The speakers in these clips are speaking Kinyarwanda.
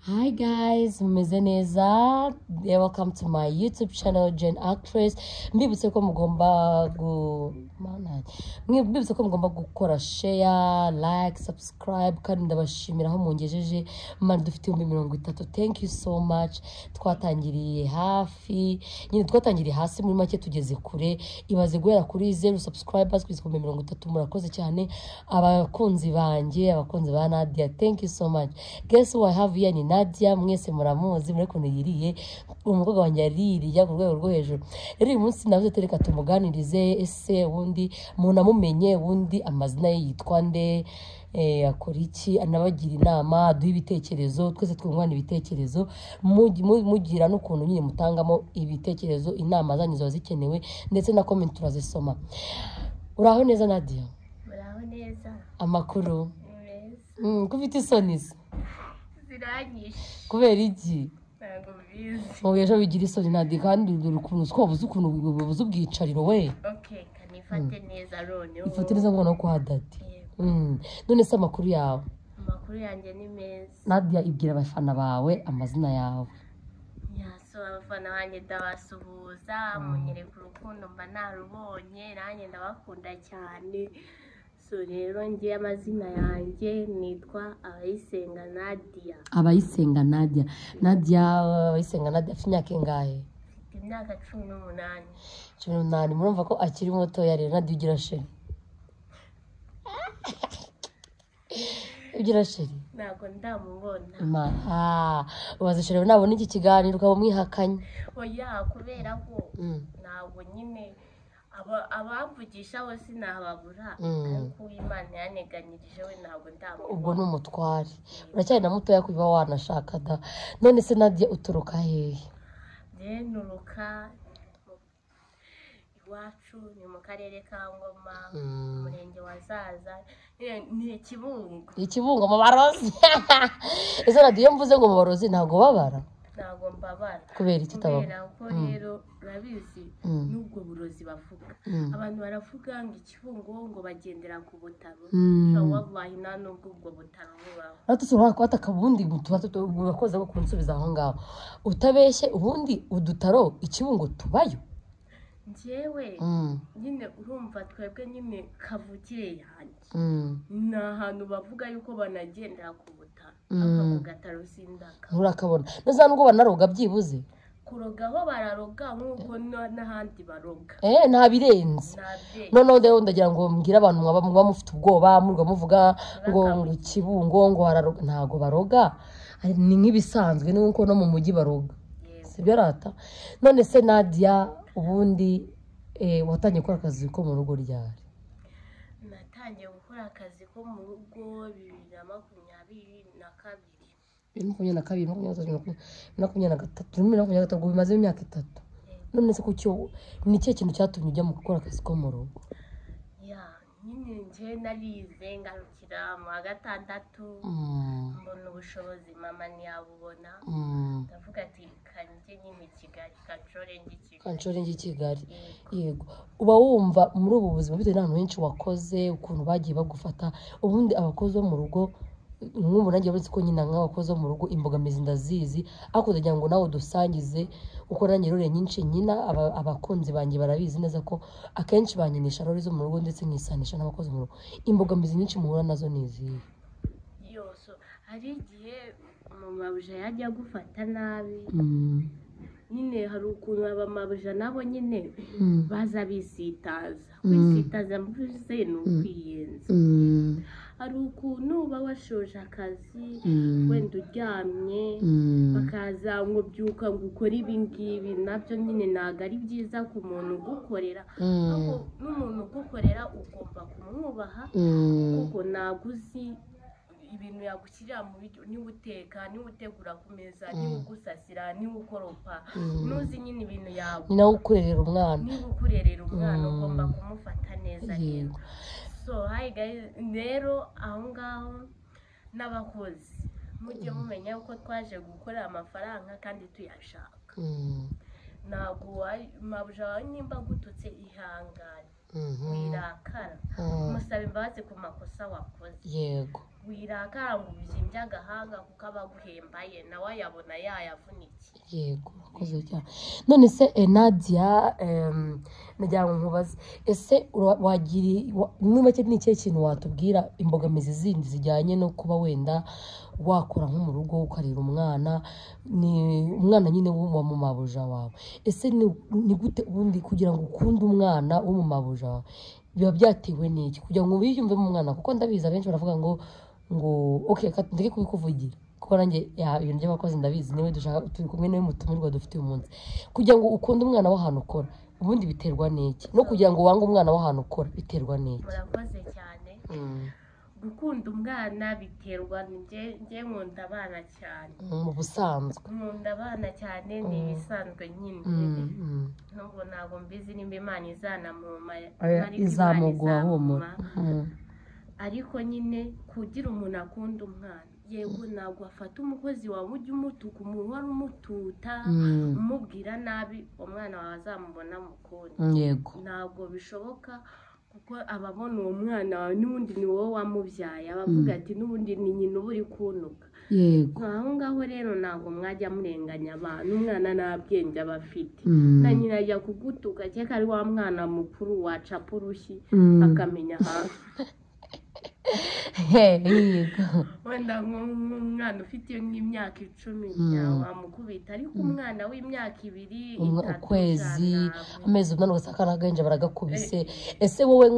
Hi guys, mumeze neza? Welcome to my YouTube channel, Jane Actress. Mbibutse ko mugomba gu Mana, mbibutse ko mugomba gukora share, like, subscribe, kandi ndabashimira aho mungejeje. Man, dufite 30,000. Thank you so much. Twatangiriye hafi, nyine twatangiriye hasi muri make tugeze kure. Ibaze guhera kuri 0 subscribers kugeza ku 30,000. Murakoze cyane abakunzi banjye, abakunzi ba Nadia. Thank you so much. Guess who I have here? Ni Nadia, mwese muramuzi muri ukuntu yiriye. Umukobwa wanjye yaririye ku rwego rwo hejuru. Rero uyu munsi navuze reka tumuganirize. Ese ubundi umuntu amumenye, ubundi amazina ye yitwa nde, akora iki, anabagira inama, aduha ibitekerezo, twese twungurana ibitekerezo, mugira n'ukuntu nyine mutangamo ibitekerezo, inama zanyu ziba zikenewe, ndetse na comment turazisoma. Uraho neza Nadia? Muraho neza. Amakuru? Ni meza. Ko ufite isoni se? Ziranyishe. Kubera iki? Ntabwo mbizi. Mu ejo bigira isoni Nadia, kandi dore ukuntu twabuze ukuntu bubuze ubwicariro we. Okay, kanifate neza noneho. Ifate neza ngo no kwa daddy. Yego. None se amakuru yawe? Amakuru yanjye ni meza. Nadia, ibwira abafana bawe amazina yawe. Yeah, so abafana banjye ndabasuhuza, munyereka urukundo mba narubonye, nanjye ndabakunda cyane. So rero njye amazina yanjye nitwa Abayisenga Nadia. Abayisenga Nadia. Nadia, Abayisenga Nadia afite imyaka ingahe? Mfite imyaka 18. 18, murumva ko akiri mutoya. Rero Nadia, ugira chéri? Ugira chéri? Ntabwo ndamubona. Imana, ubaze chéri nabona iki kiganiro ukaba umwihakanye. Oya, kubera ko ntabwo nyine abamvugisha bo sinababura, ariko uw'Imana yaneganyirije we ntabwo ndamubona. Ubwo ni umutware, uracyari na mutoya kuba wanashaka da. None se Nadia, uturuka hehe? Njye nturuka iwacu ni mu karere ka Ngoma, umurenge wa Zaza, ni Kibungo. Ikibungo mu barozi. Ese Nadia, iyo mvuze ngo mu barozi ntabwo babara? Ntabwo mbabara. Kubera iki utababara? Kubera ko rero urabizi n'ubwo burozi bavuga, abantu baravuga ngo Ikibungo ngo bagendera ku butaro, wallahi nta n'ubwo ubwo butaro bubaho. Ariko ushobora kuba akabundi urakoze ko kunsubiza aho ngaho utabeshye. Ubundi udutaro Ikibungo tubayo? Njyewe nyine urumva twebwe nyine kavukire yanjye ni ahantu bavuga yuko banagendera ku butaro, ariko ku gataro sindaka. Nturakabona neza nubwo banaroga byibuze? Kuroga ho bararoga nk'uko n'ahandi baroga. Nta birenze. Ntabye. Noneho rero ndagira ngo mbwire abantu mwaba mufite ubwoba, murirwa muvuga ngo Kibungo ngo hararoga, ntabwo baroga, ni nk'ibisanzwe, ni nk'uko no mu mujyi baroga. Yego. Sibyo rata? None se Nadia, ubundi watangiye gukora akazi ko mu rugo ryari? Natangiye gukora akazi ko mu rugo 2022. 2022, 2023, 2024, 2023, ubwo bimazemo imyaka 3. None se kuki, ni ikihe kintu cyatumye ujya mu gukora akazi ko mu rugo? Yeah, nyine njye narize ngarukira mu wa 6, mbona ubushobozi mama ntiyabubona, ndavuga ati kanjye nyine i Kigali, kanshore njye i Kigali. Kanshore njye i Kigali. Yego. Yego. Uba wumva muri ubu buzima bitewe n'ahantu henshi wakoze, ukuntu bagiye bagufata, ubundi abakozi bo mu rugo nk'ubu nanjye uretse ko nyine nk'abakozi bo mu rugo imbogamizi ndazizi, ariko ndagira ngo nawe udusangize, kuko nanjye role nyinshi nyina abakunzi banjye barabizi neza ko akenshi banyinisha role zo mu rugo ndetse nkisanisha n'abakozi mu rugo. Imbogamizi nyinshi muhura nazo ni izihe? Yose hari igihe umumabuja yajya agufata nabi, nyine hari ukuntu abamabuja nabo nyine baza bisitaza. Kwisitaza mvuze ni ukwiyenza. Hari ukuntu uba washoje akazi, wenda uryamye, bakaza ngo byuka ngo ukore ibi ngibi, nabyo nyine ntabwo ari byiza ku muntu ugukorera. Ariko n'umuntu ugukorera ugomba kumwubaha, kuko ntabwo uzi ibintu yagushyirira mu biryo, niba uteka, niba utegura ku meza, niba ugusasira, niba ukoropa, ntuzi nyine ibintu yawe. Ni nawe ukurerera umwana. Niba ukurerera umwana ugomba kumufata neza rero. So hi guys, rero aho ngaho n'abakozi mujye mumenya yuko twaje gukorera amafaranga kandi tuyashaka. Ntabwo mabuja wawe nimba agututse ihangane, wirakara, musaba imbabazi ku makosa wakoze. Yego. Wirakara ngo ubyimbye agahanga kuko aba aguhembaye, nawe ayabona yayavunikiye. Yego, urakoze cyane. None se Nadia, nagira ngo nkubaze, ese muri make ni ikihe kintu watubwira imbogamizi zindi zijyanye no kuba wenda wakora nko mu rugo ukarera umwana, ni umwana nyine wa mu mabuja wawe? Ese ni gute ubundi kugira ngo ukunde umwana wo mu mabuja wawe biba byatewe n'iki kugira ngo wiyumvemo umwana? Kuko ndabizi abenshi baravuga ngo okay, reka ndeke kubikuvugira kuko nanjye ibintu by'abakozi ndabizi, niwe dushaka turi kumwe niwe mutumirwa dufite uyu munsi. Kugira ngo ukunde umwana w'ahantu ukora ubundi biterwa n'iki, no kugira ngo wange umwana w'ahantu ukora biterwa n'iki? Murakoze cyane. Gukunda umwana biterwa, njye nkunda abana cyane. Mu busanzwe nkunda abana cyane, ni ibisanzwe nyine. Nubwo ntabwo mbizi nimba Imana izanamuma, izamuguha humura. Ariko nyine kugira umuntu akunda umwana, yego ntabwo afata umukozi wawe ujya umutuka, umuntu wari umututa umubwira nabi, umwana wawe azamubona mukunde. Yego, ntabwo bishoboka, kuko ababona uwo mwana wawe n'ubundi ni wowe wamubyaye, abavuga ati n'ubundi ni nyina uba uri kuntuka. Yego, aho ngaho rero ntabwo mwajya murenganya abantu, umwana nta bwenge aba afite, na nyina ajya kugutuka cyeka ari wa mwana mukuru wacapa urushyi akamenya ahantu. Wenda nk'umwana ufite nk'imyaka 10 wamukubita, ariko umwana w'imyaka 2, 3, ukwezi, amezi 8 ugasanga akana baragakubise. Ese wowe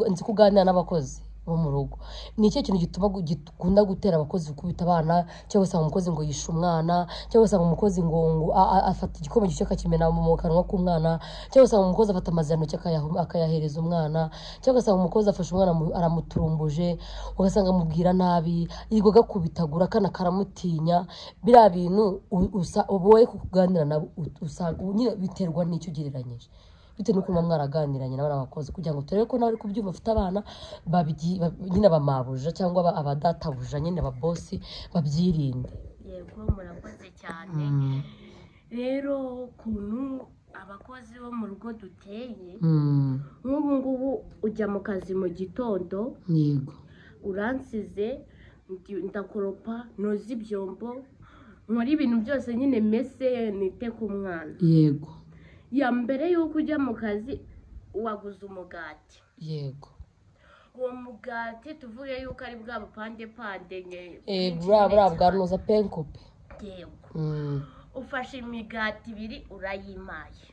nzi kuganira n'abakozi bo mu rugo, ni ikihe kintu gituma gikunda gutera abakozi gukubita abana, cyangwa usanga umukozi ngo yishe umwana, cyangwa usanga umukozi ngo afata igikoma gishyushye akakimena mu kanwa k'umwana, cyangwa usanga umukozi afata amazirantoki akayahereza umwana, cyangwa usanga umukozi afashe umwana aramuturumbuje, ugasanga amubwira nabi, yirirwa agakubitagura, akana karamutinya. Biriya bintu wowe kuganira nabo usanga nyine biterwa n'icyo ugereranyije, bitewe n'uko muba mwaraganiranye n'abari abakozi, kugira ngo turebe ko nawe ari kubyumva afite abana nyine abamabuja cyangwa abadatabuja nyine ababosi babyirinde. Yego, murakoze cyane. Rero ukuntu abakozi bo mu rugo duteye, nk'ubu ngubu ujya mu kazi mu gitondo, yego, uransize ndakoropa, noza ibyombo, nkora ibintu byose nyine, mese nite ku mwana. Yego, ya mbere y'uko ujya mu kazi waguze umugati. Yego, uwo mugati tuvuge yuko ari bwa bupande pande buriya bwa noza penkope. Yego, ufashe imigati 2 urayimaye.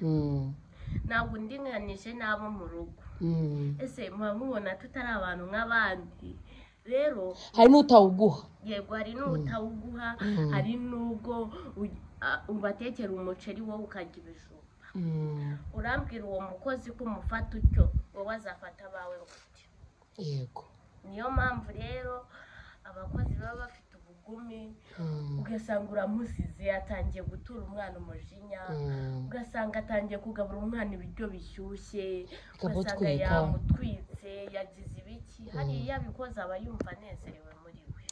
Ntabwo ndinganije n'abo mu rugo. Ese muba mubona tutari abantu nk'abandi? Rero hari n'utawuguha. Yego, hari n'utawuguha, hari n'ubwo ubatekera umuceri wowe ukarya ibijumba. Urambwira uwo mukozi ko umufata utyo, wowe azafata abawe gute? Yego, niyo mpamvu rero abakozi baba bafite ubugome, ugasanga uramusize atangiye gutura umwana umujinya, ugasanga atangiye kugabura umwana ibiryo bishyushye, ugasanga yamutwitse, yagize ibiki. Hariya abikoze aba yumva anezerewe muri we,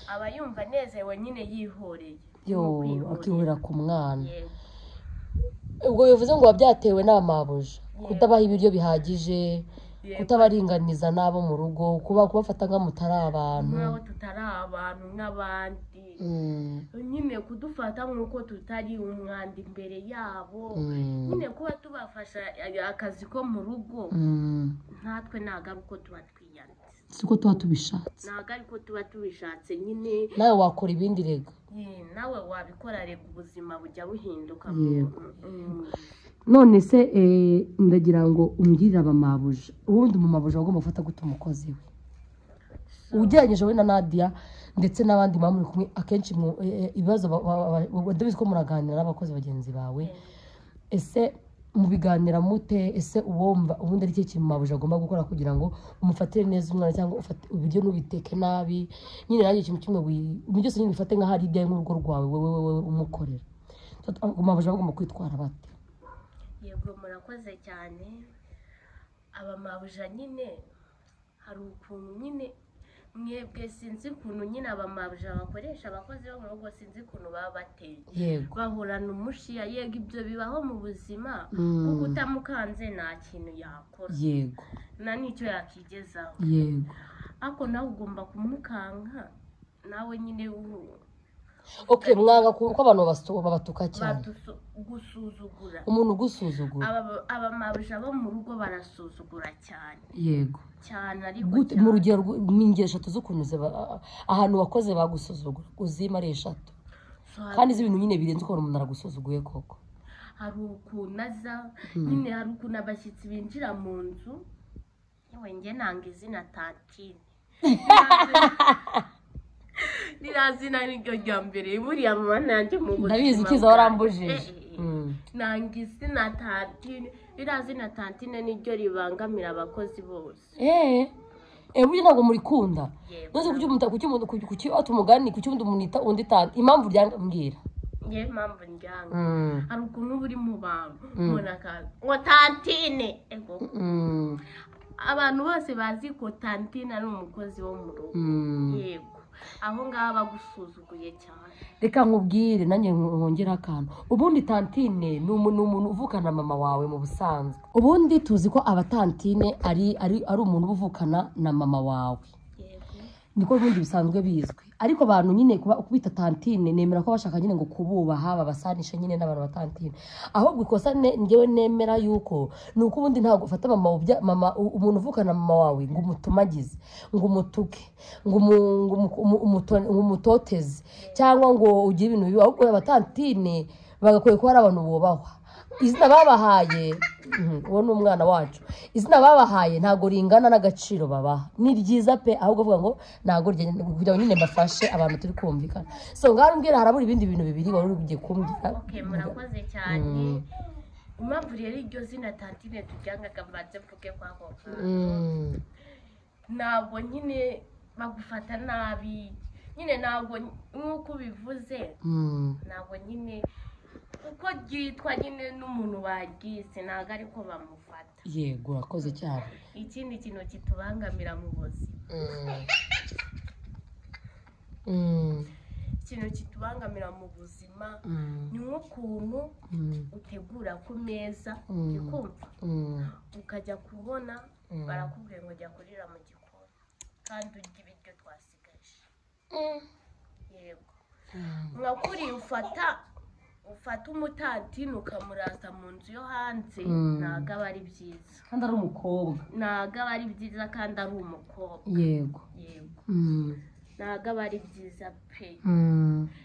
aba yumva anezerewe nyine yihoreye, akihorera ku mwana. Ubwo bivuze ngo byatewe n'amabuja kutabaha ibiryo bihagije, kutabaringaniza n'abo mu rugo, kubafata nka mutari abantu, nk'aho tutari abantu nk'abandi, nyine kudufata nk'uko tutari umwanda imbere yabo, nyine kuba tubafasha akazi ko mu rugo, natwe ntabwo ari uko tuba twiyanze, siko tuba tubishatse, ntabwo ari uko tuba tubishatse nyine. Nawe wakora ibindi rega, nawe wabikora rega, ubuzima bujya buhinduka. None se ndagira ngo umbwirire abamabuja, ubundi umumabuja agomba gufata gute umukozi we ugereranyije we na Nadia ndetse n'abandi muba muri kumwe? Akenshi ibibazo ndabizi ko muraganira n'abakozi bagenzi bawe, ese mubiganira mute? Ese uwumva ubundi ari cyo kintu mabuja agomba gukora kugira ngo umufatire neza umwana, cyangwa ufate ibiryo ntubiteke nabi nyine, nanjye ikintu kimwe byose nyine bifate nk'aho ari ibyawe nk'urugo rwawe, wowe umukorera. Mabuja agomba kwitwara bate? Yego, murakoze cyane. Abamabuja nyine hari ukuntu nyine mwebwe sinzi ukuntu nyine abamabuja bakoresha abakozi bo mu rugo, sinzi ukuntu baba bateye. Yego, bahorana umushiya. Yego, ibyo bibaho mu buzima, kuko utamukanze nta kintu yakora. Yego, nta n'icyo yakigezaho. Yego, Ariko nawe ugomba kumukanka, nawe nyine Okay, mwanga ko abantu babatuka cyane. Gusuzugura. Umuntu ugusuzugura. Abamabuja bo mu rugo barasuzugura cyane. Yego. Cyane ariko mu rugero n'ingero eshatu z'ukuntu ahantu wakoze bagusuzugura uzima ari eshatu. Kandi izi bintu nyine birenze uko umuntu aragusuzuguye koko. Hari ukuntu aza nyine, hari ukuntu abashyitsi binjira mu nzu. Yewe njye nanga izina tantine. Nirazina niryo rya mbere buriya mama nanjye mu buzima. Ndabizi kiza warambujije. Nanga izina tantine, rirazina tantine niryo ribangamira abakozi bose. Burya ntabwo murikunda. Nose kuki atumugani kuki undi umuntu undi tantine impamvu ryambwira. Nge mpamvu njyanga. Hari ukuntu buri mu bantu umuntu akaza ngo tantine. Ego. Abantu bose bazi ko tantine ari umukozi wo mu rugo. Yego. Aho ngaho bagusuzuguye cyane. Reka nkubwire nanjye nkongera akantu. Ubundi tantine ni umuntu uvukana mama wawe mu busanzwe. Ubundi tuzi ko abatantine ari umuntu uvukana na mama wawe. Niko ubundi bisanzwe bizwi. Ariko abantu nyine kubita tantine nemera ko bashaka nyine ngo kububaha babasanisha nyine n'abantu batantine. Ahubwo ikosa ngewe nemera yuko nuko ubundi ntago ufata mama umuntu uvukana mama wawe ngo umutumagize, ngo umutuke, ngo umutoteze cyangwa ngo ugire ibintu bibi. Ahubwo abatantine bagakwiye kuba ari abantu bubahwa. Izina babahaye, uwo ni umwana wacu. Izina babahaye ntago ringana n'agaciro babaha. Ni ryiza pe, ahubwo avuga ngo ntago kugira ngo nyine mbafashe abantu turi kumvikana. So ngaho mbwira harabura ibindi bintu bibiri wari ugiye kumbwira. Okay, murakoze cyane. Impamvu rero iryo zina tantine tujyangaga mbanze mvuge kwa koko. Ntabwo nyine bagufata nabi. Nyine ntabwo nk'uko ubivuze. Ntabwo nyine uko ryitwa nyine n'umuntu bagize ntago ariko bamufata. Yego urakoze cyane. Ikindi kintu kitubangamira mu buzima. Ikintu kitubangamira mu buzima ni nk'ukuntu utegura ku meza ukumva ukajya kubona barakubwiye ngo jya kurira mu gikoni kandi urya ibiryo twasigaje. Yego. Mwakuriye ufata umutantine ukamuraza mu nzu yo hanze ntago aba ari byiza. Kandi ari umukobwa. Ntago aba ari byiza kandi ari umukobwa. Yego. Yego. Ntago aba ari byiza pe.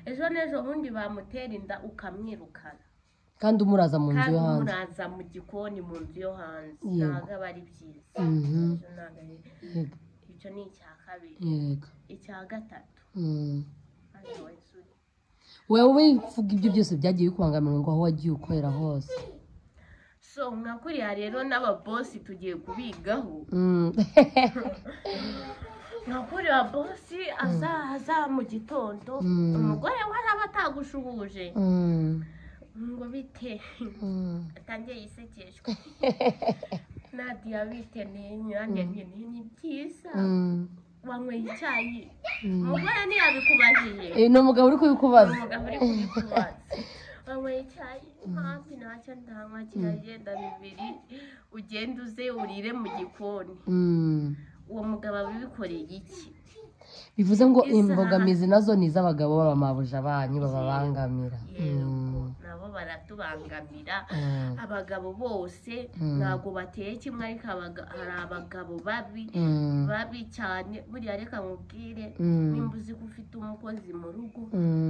Ejo n'ejo bundi bamutera inda ukamwirukana. Kandi umuraza mu nzu yo hanze. Kandi umuraza mu gikoni mu nzu yo hanze. Ntago aba ari byiza. Icyo ni icya kabiri. Yego. Icya gatatu. Wewe uvuga ibyo byose byagiye bikubangamira ngo aho wagiye ukorera hose. So nkakuriya rero n'ababosi tugiye kubigaho. Nkakuriya bosi aza mu gitondo umugore we araba atagushuhuje ngo bite atangiye yisekeshwa. Nadia bite nanjye ni byiza. Wanyweye icyayi. Umugore ntiyabikubajije. Ni umugabo uri kubikubaza. Umugabo uri kubikubaza. Wanyweye icyayi hafi ntacyo ndanywa kiragenda bibiri ugenda uze urire mu gikoni. Uwo mugabo abikoreye iki? Bivuze ngo imbogamizi nazo ni iz'abagabo b'abamabuja banyu bababangamira. Nabo baratubangamira. Abagabo bose ntago bateye kimwe ariko hari abagabo babi babi cyane. Buriya reka nkubwire nimba uzi ko ufite umukozi mu rugo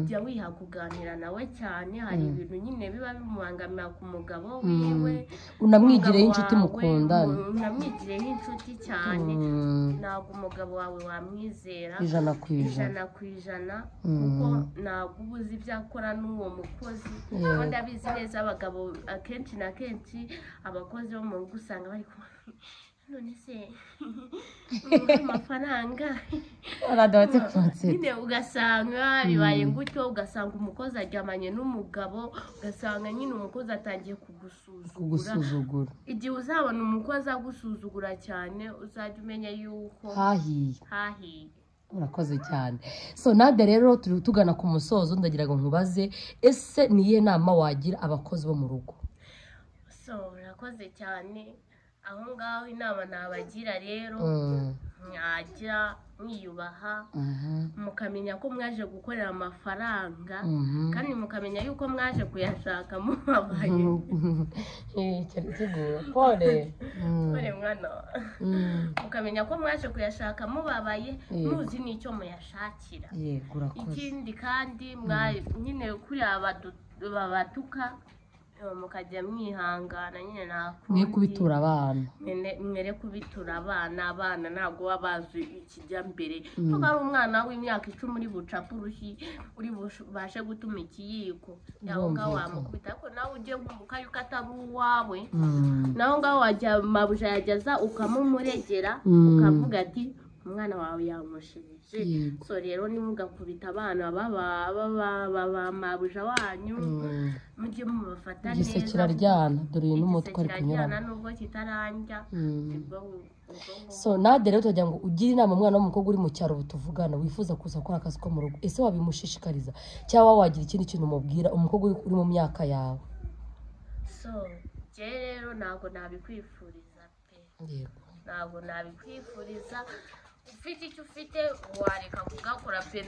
jya wiha kuganira nawe cyane. Hari ibintu nyine biba bimubangamira ku mugabo wiwe. Unamwigireho inshuti mukundana. Unamwigireho inshuti cyane. Ntabwo umugabo wawe wamwizera 100% kuko ntabwo uba uzi ibyo akora n'uwo mukozi. Kuko ndabizi neza abagabo akenshi na kenshi abakozi bo mu rugo usanga bari none se amafaranga nyine ugasanga bibaye gutyo, ugasanga umukozi aryamanye n'umugabo, ugasanga nyine umukozi atangiye kugusuzugura. Igihe uzabona umukozi agusuzugura cyane uzajya umenya yuko hahiye. Urakoze cyane. So Nadia rero turi tugana ku musozo, ndagira ngo nkubaze ese niye nama wagira abakozi bo mu rugo? So urakoze cyane. Aho ngaho inama nabagira rero, mwajya mwiyubaha, mukamenya ko mwaje gukorera amafaranga, kandi mukamenya yuko mwaje kuyashaka mubabaye. Pole. Pole mwana. Mukamenya ko mwaje kuyashaka mubabaye, muzi n'icyo muyashakira. Ikindi kandi nyine kuriya babatuka mukajya mwihangana nyine, nta mwe kubitura abana. Mwere kubitura abana. Abana ntabwo baba bazi ikijya mbere. Kuko ari umwana w'imyaka 10 uri bucape urushyi, uri bubashe gutuma ikiyiko, aho ngaho wamukubita. Ariko nawe ujye wunguka yuko atari uwawe, naho ngaho wajya mabuja yageza ukamumuregera, ukavuga ati umwana wawe yamushirije. So rero nimugakubita abana baba mabuja wanyu, mujye mubafata neza. Igise kiraryana, dore n'umutwe ari kunyurana nubwo kitaranja. So Nadia rero tugira ngo ugire inama umwana w'umukobwa uri mu cyaro butuvugana wifuza kuza gukora akazi ko mu rugo, ese wabimushishikariza cyangwa wagira ikindi kintu umubwira umukobwa uri mu myaka yawe? So je rero ntabwo nabikwifuriza pe. Yego, ntabwo nabikwifuriza. Ufite icyo ufite wareka kugakora pe.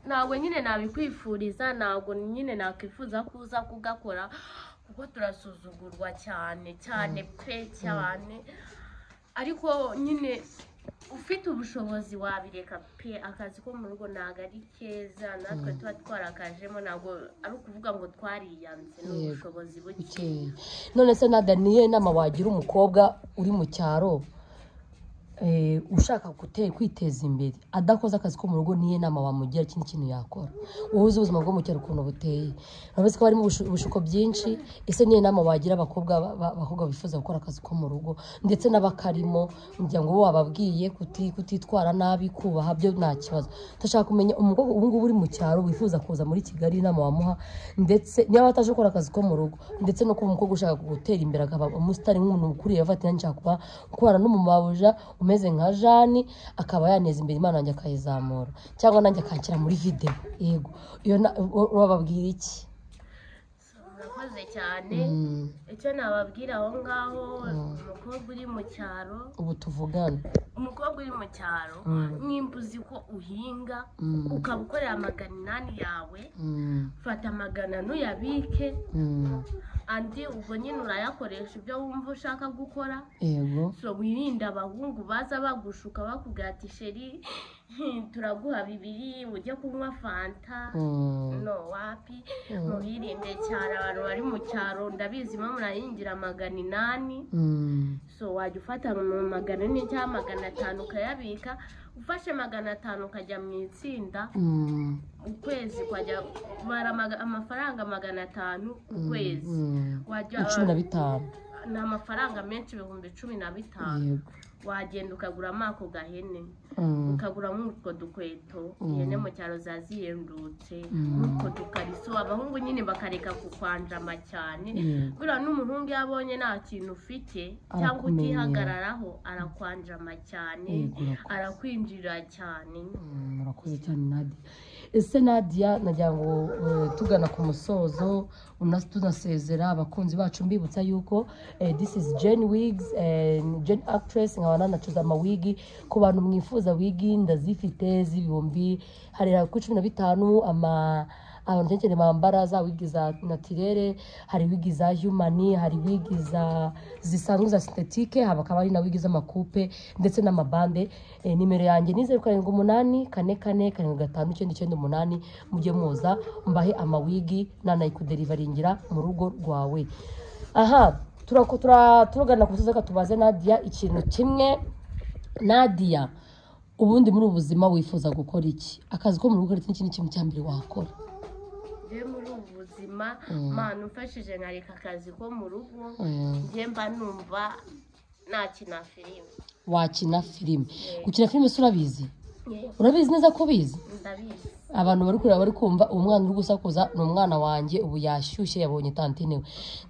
Ntabwo nyine nabikwifuriza, ntabwo nyine nakwifuza kuza kugakora, kuko turasuzugurwa cyane cyane pe, cyane. Ariko nyine ufite ubushobozi wabireka pe. Akazi ko mu rugo ntabwo ari keza, natwe tuba twarakajemo, ntabwo ari ukuvuga ngo twariyanze, ni ubushobozi buke. None se Nadia, niyo nama wagira umukobwa uri mu cyaro ushaka kwiteza imbere adakoze akazi ko mu rugo, niyo nama wamugira ikindi kintu yakora? Uhuze ubuzima bwo mu cyaro ukuntu buteye, urabizi ko harimo ubushuko byinshi. Ese niyo nama wagira abakobwa bifuza gukora akazi ko mu rugo ndetse n'abakarimo, kugira ngo wababwiye kutitwara nabi, kubaha byo nta kibazo. Ndashaka kumenya umukobwa ubu ngubu uri mu cyaro wifuza kuza muri Kigali, inama wamuha, ndetse niba ataje gukora akazi ko mu rugo, ndetse no kuba umukobwa ushaka gutera imbere akaba umusitari nk'umuntu ukuriye, avuga ati nshaka kuba gukorana n'umumabuja umeze nka Jani, akaba yaneza imbere Imana yanjye akayizamura, cyangwa nanjye akanshyira muri video. Yego, iyo wababwira iki? Murakoze cyane. Icyo nababwira aho ngaho, umukobwa uri mu cyaro ubu tuvugana, umukobwa uri mu cyaro, nimba uzi ko uhinga ukaba ukorera 800 yawe, fata 400 uyabike, andi ubwo nyine urayakoresha ibyo wumva ushaka gukora. Yego. So wirinde abahungu baza bagushuka bakubwira ati sheri turaguha 2 ujye kunywa fanta. No wapi, mubirinde cyane. Abantu bari mu cyaro ndabizi mo murahingira 800. So wajya ufata 400 cyangwa 500 ukayabika. Ufashe 500 ukajya mu itsinda, ukwezi kwajya kubara amafaranga 500 ku kwezi, wajya 15. Ni amafaranga menshi, 15,000. Wagenda ukaguramo ako gahene, ukaguramo utwo dukweto, ihene mu cyaro zazihendutse, n'utwo dukariso. Abahungu nyine bakareka kukwanjama cyane. Buriya n'umuhungu iyo abonye nta kintu ufite cyangwa utihagararaho, arakwanjama cyane, arakwinjira cyane. Murakoze cyane Nadia. Ese Nadia, nagira ngo tugana ku musozo tunasezera abakunzi bacu, mbibutsa yuko this is Jane Wigs, Jane actress, nkaba nanacuza amawigi ku bantu mwifuza wigi, ndazifite z'ibihumbi harera kuri 15, abantu cyane bambara za wigi za naturere, hari wigi za human, hari wigi za zisanzwe za synthetique, hakaba hari na wigi z'amakupe ndetse n'amabande. Nimero yanjye ni 078 44 75 98, mujye muza mbahe amawigi nanayikuderivaringira mu rugo rwawe. Aha turagana ku musozi, tubaze Nadia ikintu kimwe. Nadia, ubundi muri ubu buzima wifuza gukora iki? Akazi ko mu rugo ndetse n'ikindi kintu cya mbere wakora? Muri ubu buzima Mana umfashije nkareka akazi ko mu rugo, njye mba numva nakina filime. Wakina filime? Gukina filime se urabizi? Urabizi neza ko ubizi? Ndabizi. Abantu bari kureba bari kumva umwana uri gusakuza ni umwana wanjye, ubu yashyushye yabonye tantine we.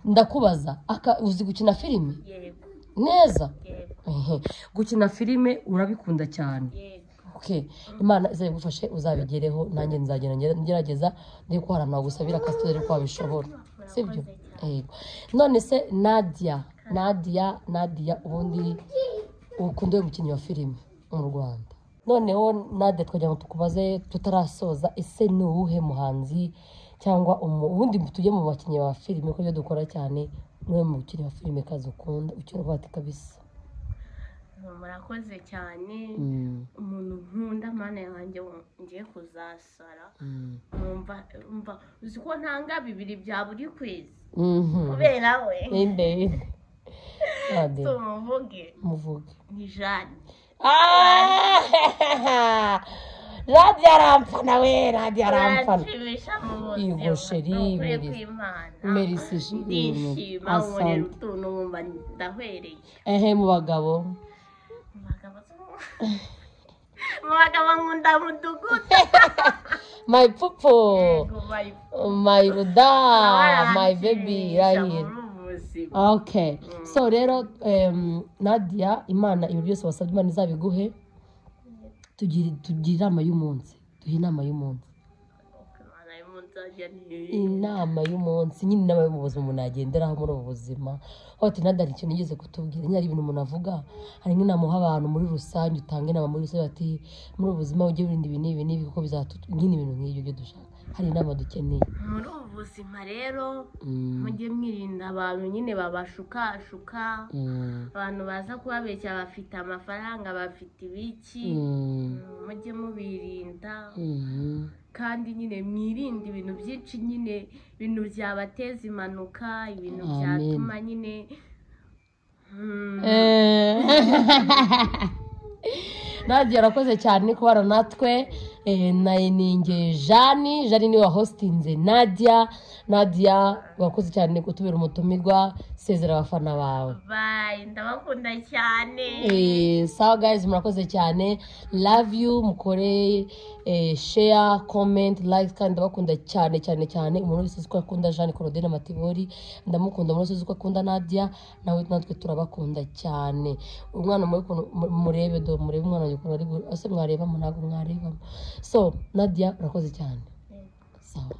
Ndakubaza, uzi gukina filime? Yego. Neza? Yego. Gukina filime urabikunda cyane? Yego. Okay, Imana izabigufashe uzabigereho, nanjye nzagenda ngerageza ndi ko hari abantu bagusabira akazi ko wabishobora, sibyo? Yego. None se Nadia, Nadia, Nadia ubundi ukunda uyu mukinnyi wa filime mu Rwanda. Noneho Nadia, twagira ngo tukubaze tutarasoza, ese ni uwuhe muhanzi cyangwa ubundi tujye mu bakinnyi ba filime, kuko ibyo dukora cyane, niwe mukinnyi wa filime kazi ukunda ukiri ati kabisa? Murakoze cyane. Umuntu nkunda, Mana yanjye, ngiye kuzasara, numva mva uzi ko ntanga 2 bya buri kwezi kubera we. Inde? Nadia. Tumuvuge? Muvuge. Ni Jane. Ah! Nadia aramfana we, Nadia aramfana. Uranshimisha mu buzima. Yego, chérie, Ni ukuri merci. kw'Imana. Merci, chérie. Ndishima, Asante. nkorera utuntu nkumva ndahwereye. Ehe, mu bagabo? Mu bagabo nkunda Mudugudu. My pupo. Yego, My ruda, my nawe baby. aranshimisha Rahira. muri ubu buzima. Okay, so rero Nadia, Imana ibintu byose wasabye Imana izabiguhe. Tugire inama y'umunsi, duhe inama y'umunsi. Imana y'umunsi ajya ni Inama y'umunsi nyine, inama yo mu buzima umuntu yagenderaho muri ubu buzima. Aho ati Nadia, hari ikintu yigeze kutubwira nyine, hari ibintu umuntu avuga, hari nk'inama uha abantu muri rusange, utanga inama muri rusange ati muri ubu buzima ujye wirinda ibi n'ibi n'ibi kuko bizatu nyine ibintu nk'ibyo byo dushaka, hari inama dukeneye. Muri ubu buzima rero, mujye mwirinda abantu nyine babashukashuka, abantu baza kubabeshya bafite amafaranga, bafite ibiki. Mujye mubirinda, kandi nyine mwirinde ibintu byinshi nyine, ibintu byabateza impanuka, ibintu Amen. byatuma nyine Nadia, arakoze cyane kubana natwe. Na ninjye Jani, Jani niwe wahostinze Nadia. Nadia, wakoze cyane kutubera umutumirwa, sezera abafana bawe. Bye, ndabakunda cyane. Sawa guys, murakoze cyane, love you. Mukore share, comment, like, kandi ndabakunda cyane cyane cyane. Umuntu wese uzi ko akunda Jeanne Claudine Matibori, ndamukunda. Umuntu wese uzi ko akunda Nadia, nawe natwe turabakunda cyane. Umwana muri ukuntu murebe, do murebe umwana wanjye ukuntu ari ase mwarebamo, ntabwo mwarebamo. So Nadia, urakoze cyane, sawa.